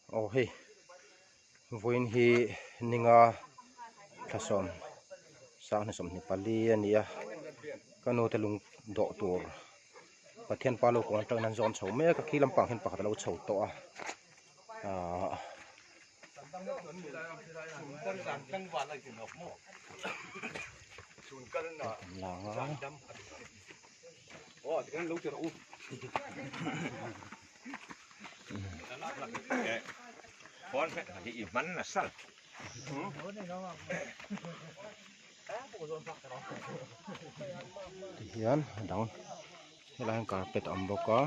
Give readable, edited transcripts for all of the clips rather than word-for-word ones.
Aw hei vawiin hi ninga thla sawm sanghnih sawmhnih pali a ni a ka nu te lung dawh tur Pathian pa lo kawng atangin an zawn chho mek a khi lampang hian pakhat a lo chho tawh a ahh. Tihian a dang helai hian carpet a awm bawk a.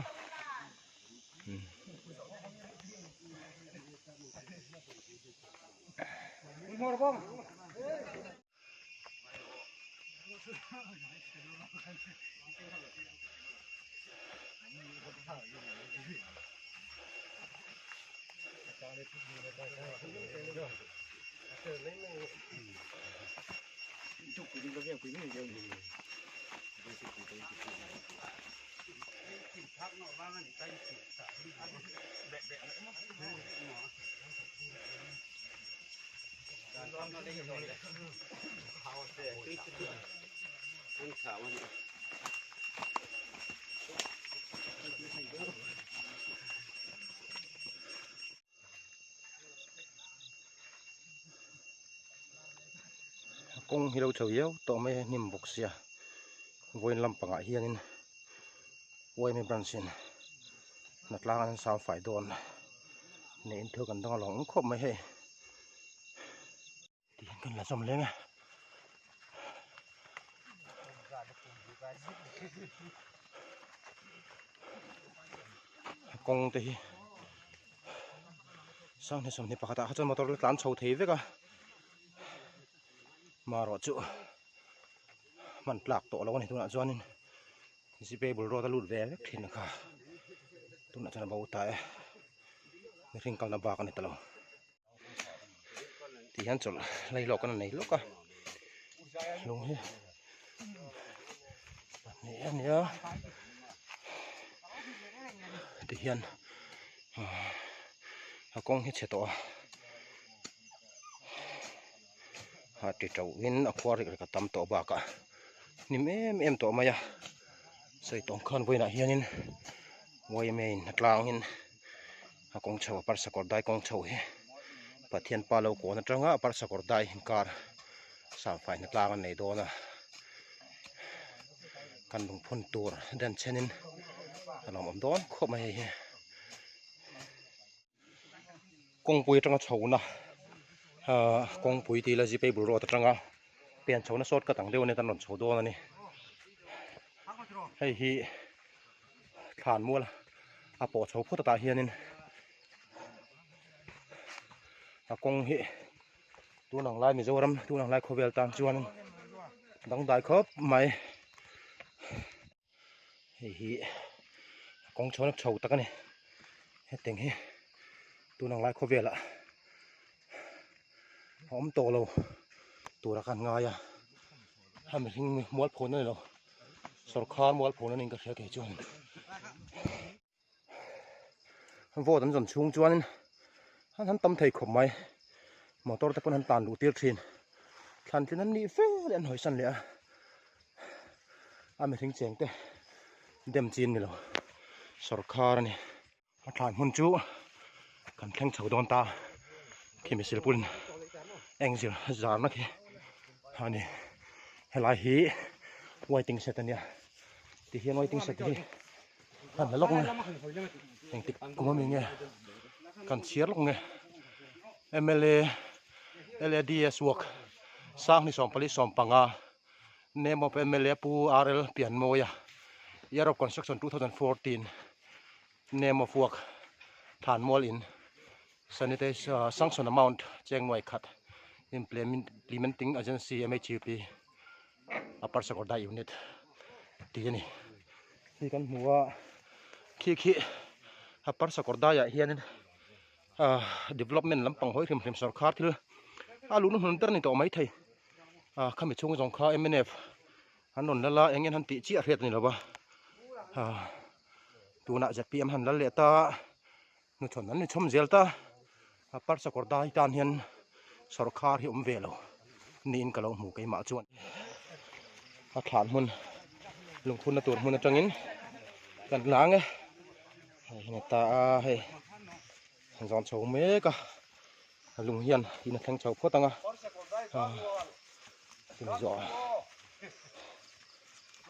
Kawng hi lo chho viau tawh mai a hnim bawk sia vawiin lampangah hianin yma branch in hnatlang an sang fai dawn niin thil kan dang alawm khawp mai hei. Tihian kan la zawm leng a. Kawng te hi sanghnih sawmhnih pakhatah kha chuan motor la tlan chho thei vek a marawh chu hman tlak tawh lo a ni tunah chuanin zipei bul road a lut ve vek thin kha tunah chuan a bo ta e mihring kalna bak a ni ta lo. Ti hian chawlh lai lawk an nei lawk a lung hi pahnih a nia ti hian a kawng hi chhe tawh a a ti to in a khuar rek rek a tam tawh bakah hnim em em tawh mai a sawi tawng khan vawiinah hianin yma in a tlangin. A kawng chho a parsa kawr dai kawng chho hi Pathian pa lo kawn atanga a parsa kawr dai inkar sangfai hna tlang an nei dawn a kan lungphun tur den chenin a lawmawm dawn khawp mai hei hi kawngpui atanga chhona ahh kawngpui tih ila zipei bul road atanga pen chhona shortcut ang deuh a ni kan rawn chho dawn a ni hei hi. Thlan mual a pawh chho phut atah hianin a kawng hi tun ang lai Mizoram tun ang lai khawvel tan chuan dangdai khawp mai hei hi a kawng chho na chho tak a ni hetiang hi tun ang lai khawvelah a awm tawh lo tura kan ngai a a mihring mualphun a ni lo. Sawrkhar mualphun a niin ka hria kei chuan vote an zawn chhung chuanin an han tam thei khawp mai motor te pawn an tan luh tir thin thlan tlin an nih fel an hawisan leh a a mihring cheng te dem chin ni lo sawrkhar a ni. A thlan hmun chu kan thleng chho dawn ta khi mihsil pawhin eng zir zarna khi a ni helai hi waiting shed a nia tihian waiting shed hi han la lawk nge engtik kum ami nge kan chhiar lawk nge mla LADS work sanghnih sawmpali sawmpanga name of mla pu RL Pianmawia year of construction 2014 name of work Thanmual in sanitation sanction amount chengnuai khat implementing agency MHUP upper Sakawrdai unit tih a ni hi kan hmu a khi khi upper Sakawrdai ah hianin ah development lampang hawi hrim hrim sawrkar thil a luhna hmun ber a ni tawh maithei ah khami chhung zawng kha mnf an rawn lal a eng nge an tih chiah hriat a ni lo va ah tunah zpm han lal leh ta hnuchhawn an ni chhawm zel ta. A parsa kawr dai tan hian sawrkhar hi awm ve lo niin ka lo hmu keimah chuan a thlan hmun lungphunna tur hmun atangin kan lang e hei hi ni ta a hei an zawn chho mek a lung hian in a thleng chho phawt ang a chumi zawh ah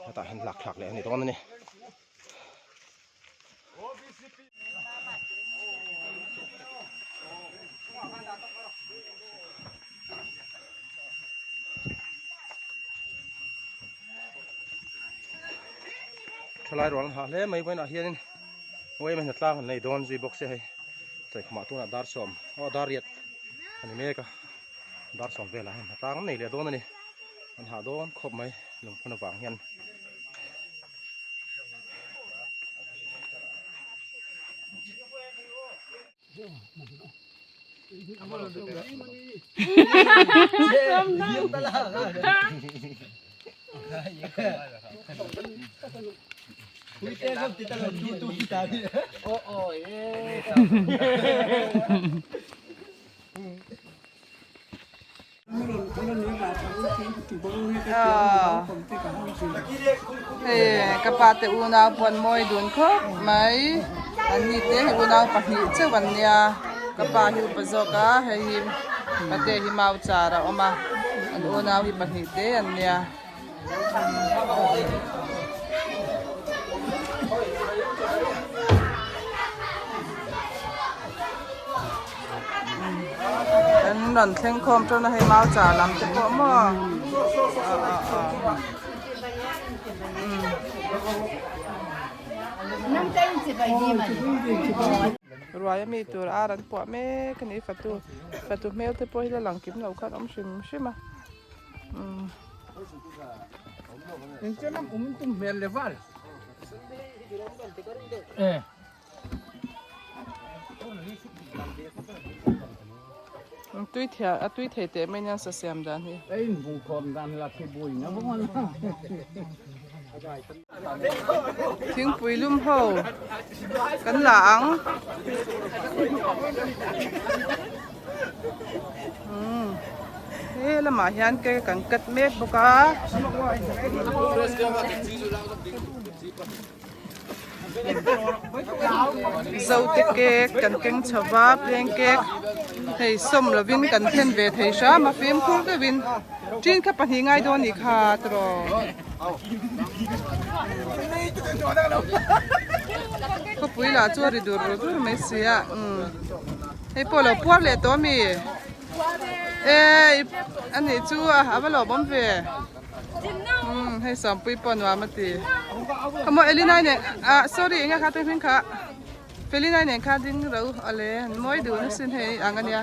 hetah hian lak thlak leh a ni dawn a ni. Thalai rual an hah hle mai vawiinah hianin uaim a tlang an nei dawn zui bawk se hei chawihmah tunah dar sawm aw dar riat a ni mek a dar sawm velah hian tlang an nei leh dawn a ni an hah dawn khawp mai lungphun avang hian. Hei ka pa te unau pawh an mawi dun khawp mai an ni te hi unau pahnih chauh an nia ka pa hi upa zawk a hei hi pate hi mau char a awm a an unau hi pahnih te an nia. An rawn thleng khawm ṭan a hei mau char lam te pawh maw ruai ami tur ar an puah mek a ni fatu fatu hmel te pawh hi la lang kim lo khan awm hrim hrim a. Tui thei a tui thei teh mai nia sa siam dan hi. Thingpui lum ho kan la ang. He lamah hian ke kan cut mek bawk a. Zote cake kan keng chho va pleng cake hei sawm lovin kan thlen ve thei hram a fimkhur deuhin tin kha pahnih ngai dawn nih kha tiraw. Khawpui lah chu a ri dur dur mai si a umm hei pawh lo puar leh tawh ami e a nih chu a va lawmawm ve umm hei sawmpui pawh nuam a ti khawmaw Elina nen ah sorry eng nge kha te hming kha Felina nen kha ding ro awle an mawi duh nasa in hei ang a nia.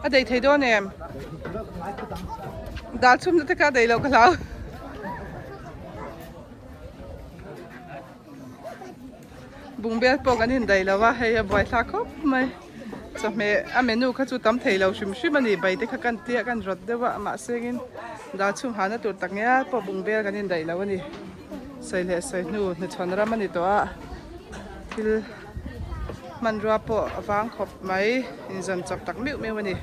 A dei thei dawn em? Dal chhum na te kha a dei loh ka hlau. Bungbel pawh kan indaih lo a hei a buaithlak khawp mai chawhmeh a menu kha chu tam thei lo hrim hrim a ni bai te kha kan tia kan rawt deuh a mahse engin dal chhum hahna tur tak ngial pawh bungbel kan indaih lo a ni sawi leh sawi hnu hnuchhawn ram a ni tawh a thil hmanrua pawh a vang khawp mai inzawn chawp tak meuh meuh a ni.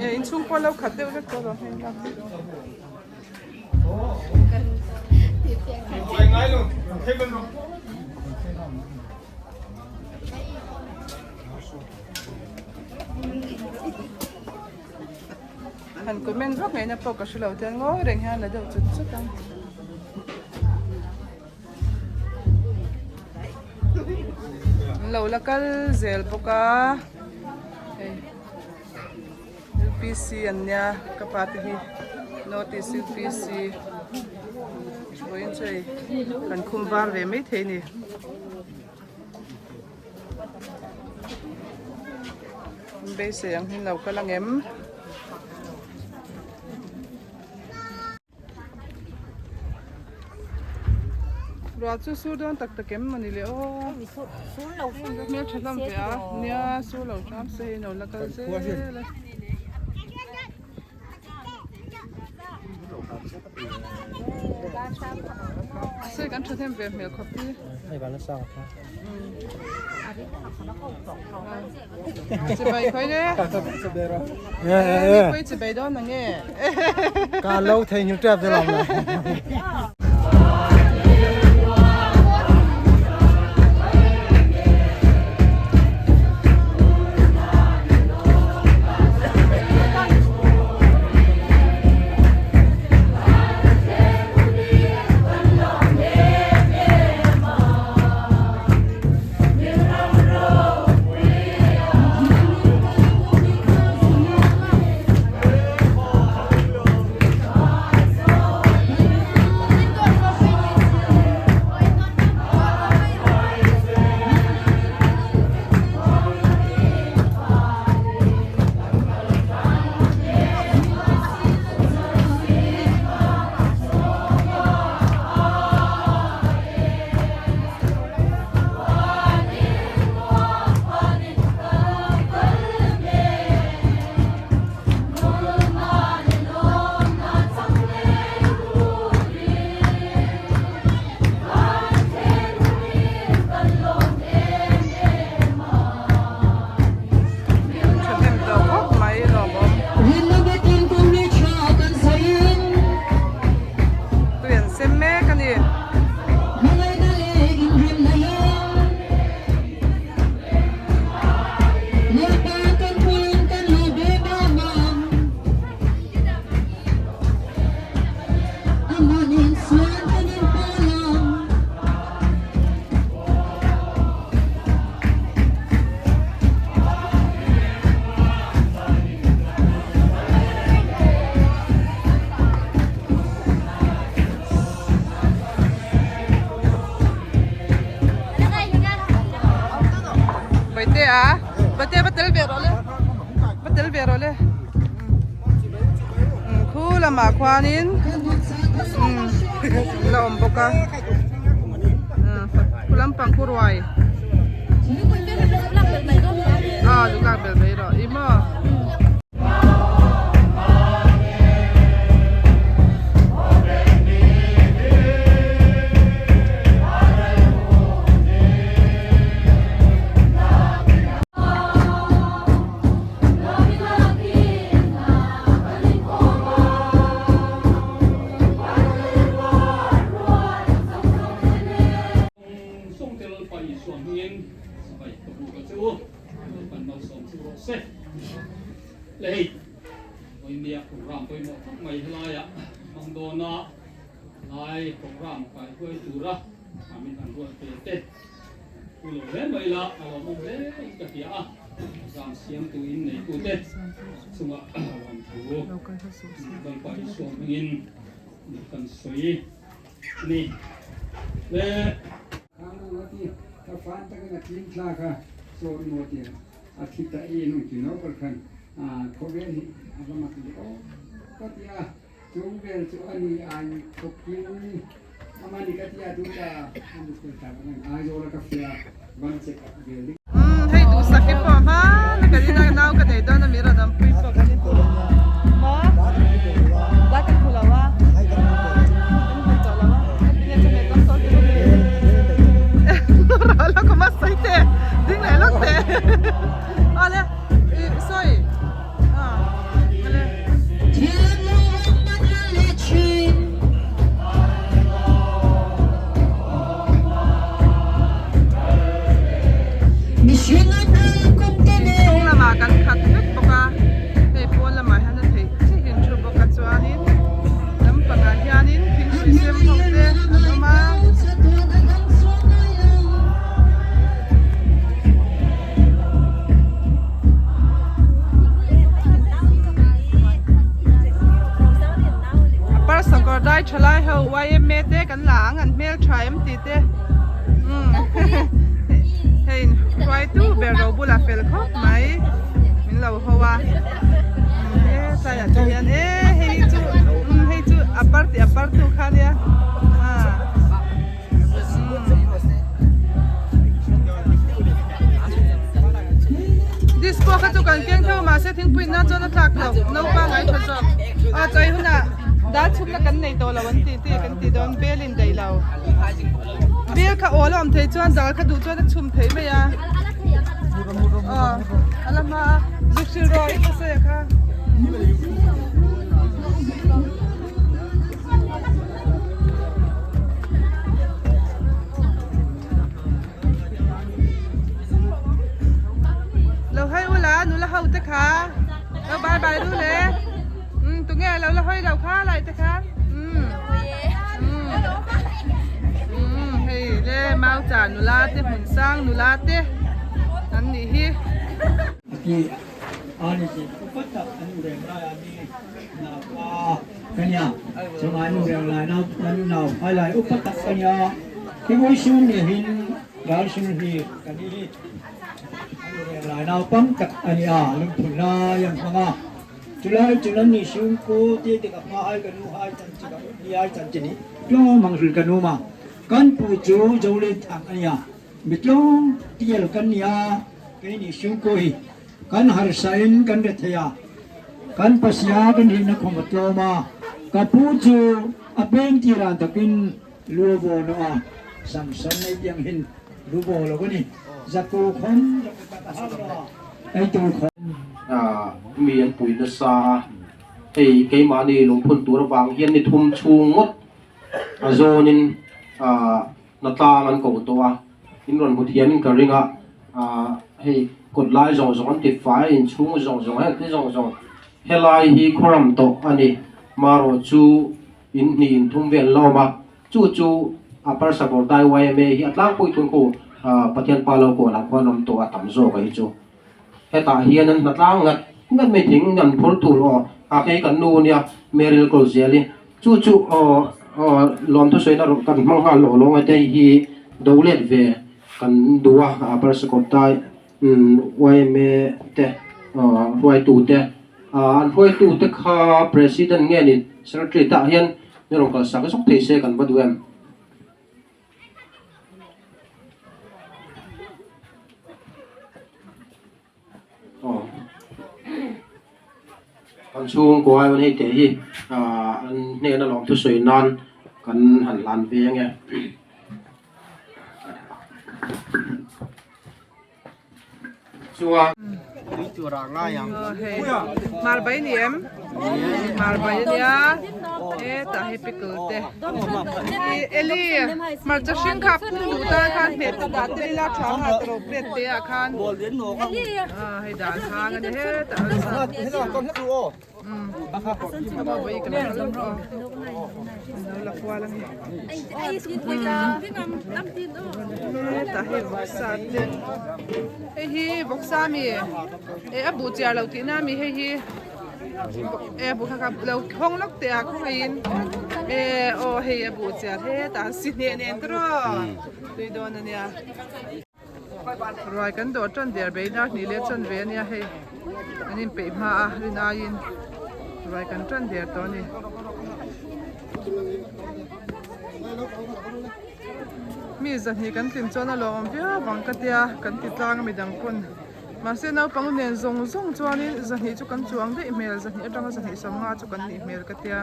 E inchhung pawh lo khat deuh vek tawh lo hei lak theih dawn. Han comment vak ngaihna pawh ka hrelo te ngawi reng hian la deuh chut chut ang. An lo la kal zel bawk a hei U_P_C an nia ka pa te hi notice U_P_C. Vawiin chu hei kan khum var ve maithei a ni. Beisei ang hi lo kal ang em? Ruah chu sur dawn tak tak em mawni le aw hmel tha hlawm ve a nia sur lo hram se hei no la kal zel a. Se kan thahnem ve hmel khawp hi. Hei van nasa kha. Chibai khoi le. Pui chibai dawn na nge. Ka lo thei ngil tep de lam la. Thahnem tawh khawp mai lawmawm. Tui an sem mek a ni. Baite a Baite va tel ve rawh le va tel ve rawh le khu lamah khuanin la awm bawk a khu lampang khu ruai a lu lak belh mai rawh i maw. Umm hei duhsak hi pawh hman a kan in a nau ka nei dawn a mi rawn awmpui pawh kan in maw zai kan hmu lo a kan hmu tawh lo a tinge chawhmeh tam tawh chu rawh lawk awm a sawi teh ding leh lawk teh awle ih sawi ah awle. Chung lamah kan khat vek bawk a, hei pawn lamah hian a theih theih in thu bawk a chuanin lampangah hianin thing hrui sem ho te an awm a. A par sakawr dai tha lai ho yma te kan la. hmeltha em tih te umm hei hruaitu ber ro bulah fel khawp mai min lo ho a he tlaiah te hian e hei chu umm hei chu a party a partu kha nia ah. Disco kha chu kan keng theuh mahse thingpui nan chuan a tlak loh naupang ngai tha zawk a chawi hunah dal chhumna kan nei tawh lo an tih te kan ti dawn bel in daih lo bel kha awl a awm thei chuan dal kha duh chuan a chhum thei mai a aw a la hma a zuk hrilh rawh i pasai kha. Lo hawi ula nula ho te kha lo bai bai ru le umm tunge lo la hawi lo kha lai te kha umm umm hei le mau cha nula te hmun sang nula te an nih hi. Kan harsa in kan rethei a, kan pasia kan rin a khum a tlawm a, ka pu chu a peng tir ah takin lu a vaw nawh a, Samson ei tiang hin lu vaw lo a ni, zaku khawm zaku tak a hak lo a, ei tur khawm. Mi an pui nasa a, hei keimahni lungphun tur avang hian ni thum chhung ngawt a zawnin Hnatlang an ko tawh a, in rawn hmu thiamin ka ring a, aah hei kawt lai zawng zawng an ti fai a, inchhung zawng zawng heng te zawng zawng helai hi khawram tawh a ni, marawh chu in hnih in thum vel la awm a, chu chu a parsa bawrdai yma hi a tlangpui thung khu aah Pathian pa lo kawnah khuan awm tawh a tam zawk a hi chu. Hetah hian an hnatlang ngat ngat mai thing an phur tur aw a kei kan nu nia Meryl kawl zel i chu chu aw aw lawmthu sawi na kan hmang nghal lawh lawng a te hi do let ve kan duh a a Barca tai yma te aw hruaitu te ah an hruaitu te kha president nge ni secretary tah hian ni rawn kalsak zawk thei se kan va duh em. Kan chhungkua aiin hei teh hi ah an hnena lawmthu sawi nan kan han hlan ve ange. Chuan. Hei marbai ni em marbai ania hetah hei pickle te ih eli hmarcha hring kha phung duh tan khan hmeh te dah tel ila tha ang a tawrh plate te ah khan ah hei dan hang ania hetah Hei hi vawksa ami eh a buh chiar lo tihna ami hei hi eh a buh kha kha lo khawng lawk teh a khawngaihin eh aw hei a buh chiar hetah si hneh nen tawh tui dawn ania. Ruai kan dawh tan der bei dar hnih leh chan ve ania hei an inpeih hma a rin aiin ruai kan tan der tawh a ni. Mi zahnih kan tlim chuan a lawmawm viau vang ka tia kan ti tlang a midang pawn mahse naupang nen zawng zawng chuanin zahnih chu kan chuang daih hmel zahnih atanga zahnih sawmnga chu kan nih hmel ka tia.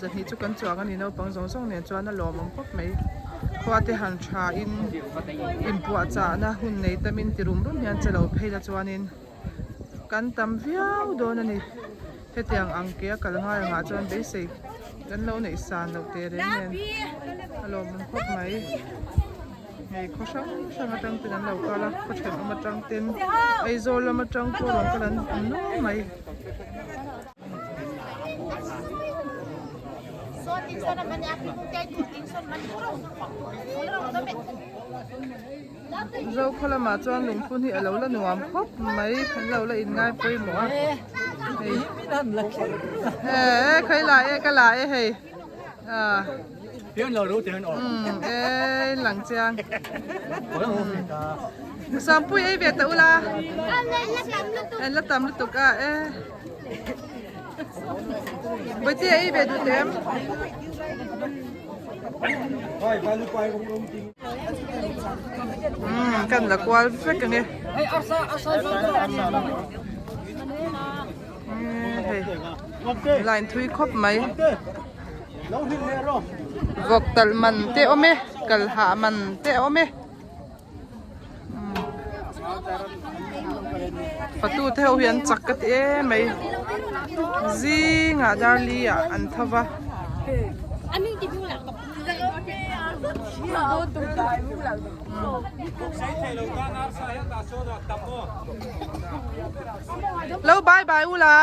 Zahnih chu kan chuang a ni naupang zawng zawng nen chuan a lawmawm khawp mai khua te han tha in inpuah chahna hun nei tamin ti rum rum hian che lo phei la chuanin kan tam viau dawn a ni hetiang ang ke a kal ngai angah chuan beisei kan lo neih san loh teh reng nen a lawmawm khawp mai hei khaw hrang hrang atang ten an lo kal a khaw thenawm atang ten Aizawl lam atang pawh rawn kal an awm nual mai. Zokhaw lamah chuan lungphun hi a lo la nuam khawp mai an lo la inngai pawimawh a hei he khawi la e ka la e hei. À. Ê, lang chiang. Sampui ei ve ta ula. En la tam lutuk a e. Bawihte ei ve duh teh em? Umm kan la kual vek ang e. Hei line thui khawp mai. Vawk talh man te awm e kal hah man te a awm e. Fatu te ho hi an chak ka ti em mai zingah darli ah an tho va. Lo bye bye u la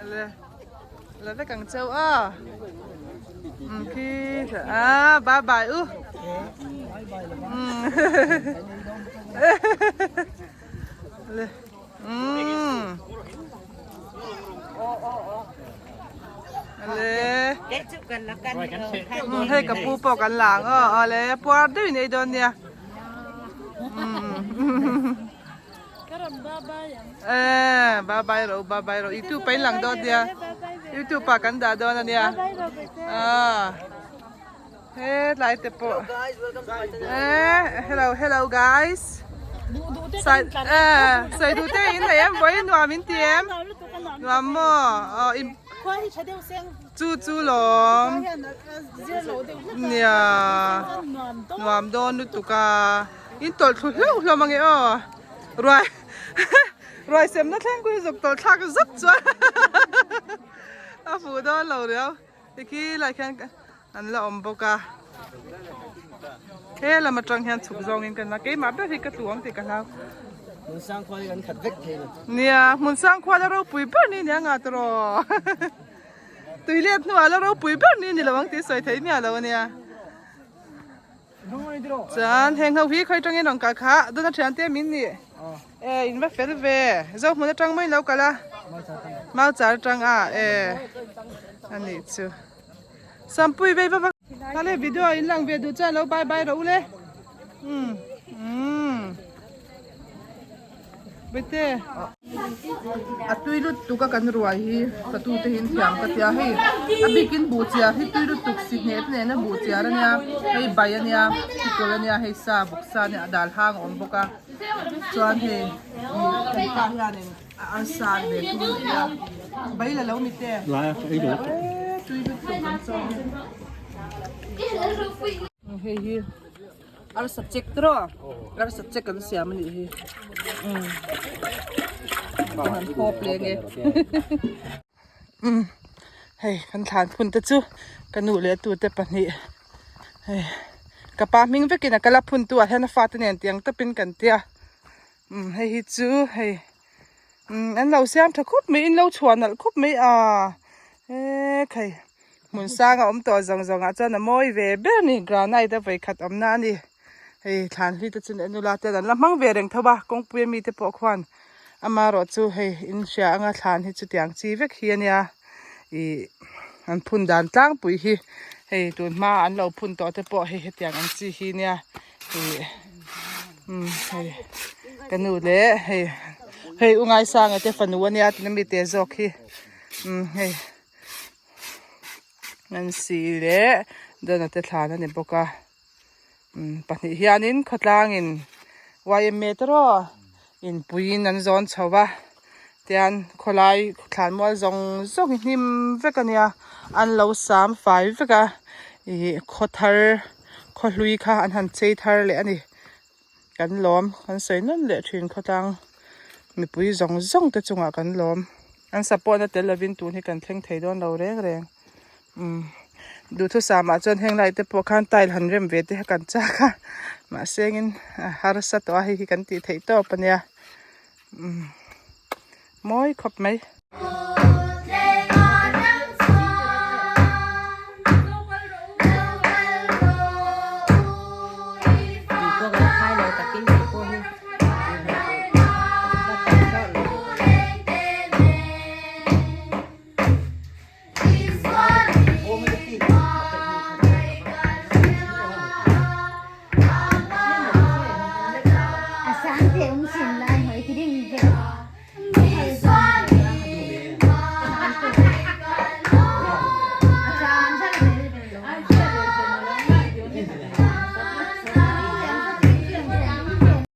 Le la vek ang cheu a um khi a bye bye u um le um le hei ka pu pawh kan la ang aw le puar deuhin ei dawn nia um Eh, bye bye ro, bye bye ro. YouTube pa in lang dawn nia. YouTube ah kan dah dawn ania. Ah. He tlai te pawh. Eh, hello, hello guys. Sai eh, sai du te in nei em, vawiin nuam in ti em? Nuam maw? Oh, in Chu chu lawm. Nia. Nuam dawn lutuk a. In tawlh thlu hlauh hlawm ange aw. Ruai ruai semna thleng pawh hi zuk tawlh thlak zet chuan a fuh dawn lo riau. Tikhi lai khian an la awm bawk a. He lam atang hian chhuk zawngin ka na keimah ber hi ka tlu ang tih ka hlau. Hmun sang khua hi kan khat vek thei lo. Nia hmun sang khua la ropui ber ni nia nga tawh. Tui let hnuah la ropui ber ni ni lo ang tih sawi thei miah lo ania. Chuan heng ho hi khawi tangin rawn kal kha dawna thian te min nih e in va fel ve zo hmun atang mai lo kal a mau char atang a e anih chu sampui vei va va khale video in lang ve duh chuan lo bye bye rawh u le um um Bete a tui lutuk a kan ruai hi fatu te hi an thiam ka tia hei a bikin buh chiar hi tui lutuk si hneh te nena buh chiar ania hei bai ania sikul ania hei sa bawk sa ania a dal hang a awm bawk a chuan hei ih kan pa hianin a arsa ve thung a ni a bai la lo ni te e tui lutuk kan chaw hi hei hi. Arsa chek tawh a arsa chek an siam a nih hi umm an phawp leh nge umm hei kan thlan phun te chu ka nu leh tu te pahnih hei ka pa hming vekin a kal a phun tu ah hian a fate nen tiang tawpin kan tia umm hei hi chu hei umm an lo siam tha khawp mai in lo chhuah nalh khawp mai a ekhei. Hmun sang a awm tawh zawng zawng ah chuan a mawi ve ber a ni granite a vawikhat awmna a ni hei thlan hlui te chu nula ten an la hmang ve reng tho a kawngpui ami te pawh khuan amaherawh chu hei in hria anga thlan hi chutiang chi vek hi a nia ih an phun dan tlangpui hi hei tun hma an lo phun tawh te pawh hei hetiang ang chi hi nia ih umm hei ka nu leh hei hei u ngaisanga te fanu a nia tuna mi te zawk hi umm hei. Nancy leh Dona te thlan a ni bawk a umm pahnih hianin khawtlangin yma te rawh inpuiin an zawn chho va tian khawlai thlan mual zawng zawng hi hnim vek a nia an lo sam fai vek a ih khaw thar khaw hlui kha an han chei thar leh a ni kan lawm kan sawi nawn leh thin khawtlang mipui zawng zawng te chungah kan lawm an support na tel lovin tun hi kan thleng thei dawn lo reng reng umm duhthusam ah chuan heng lai te pawh khan tile han rem ve te kha kan chak a mahse engin a harsa tawh a hei hi kan tih theih tawp ania umm mawi khawp mai.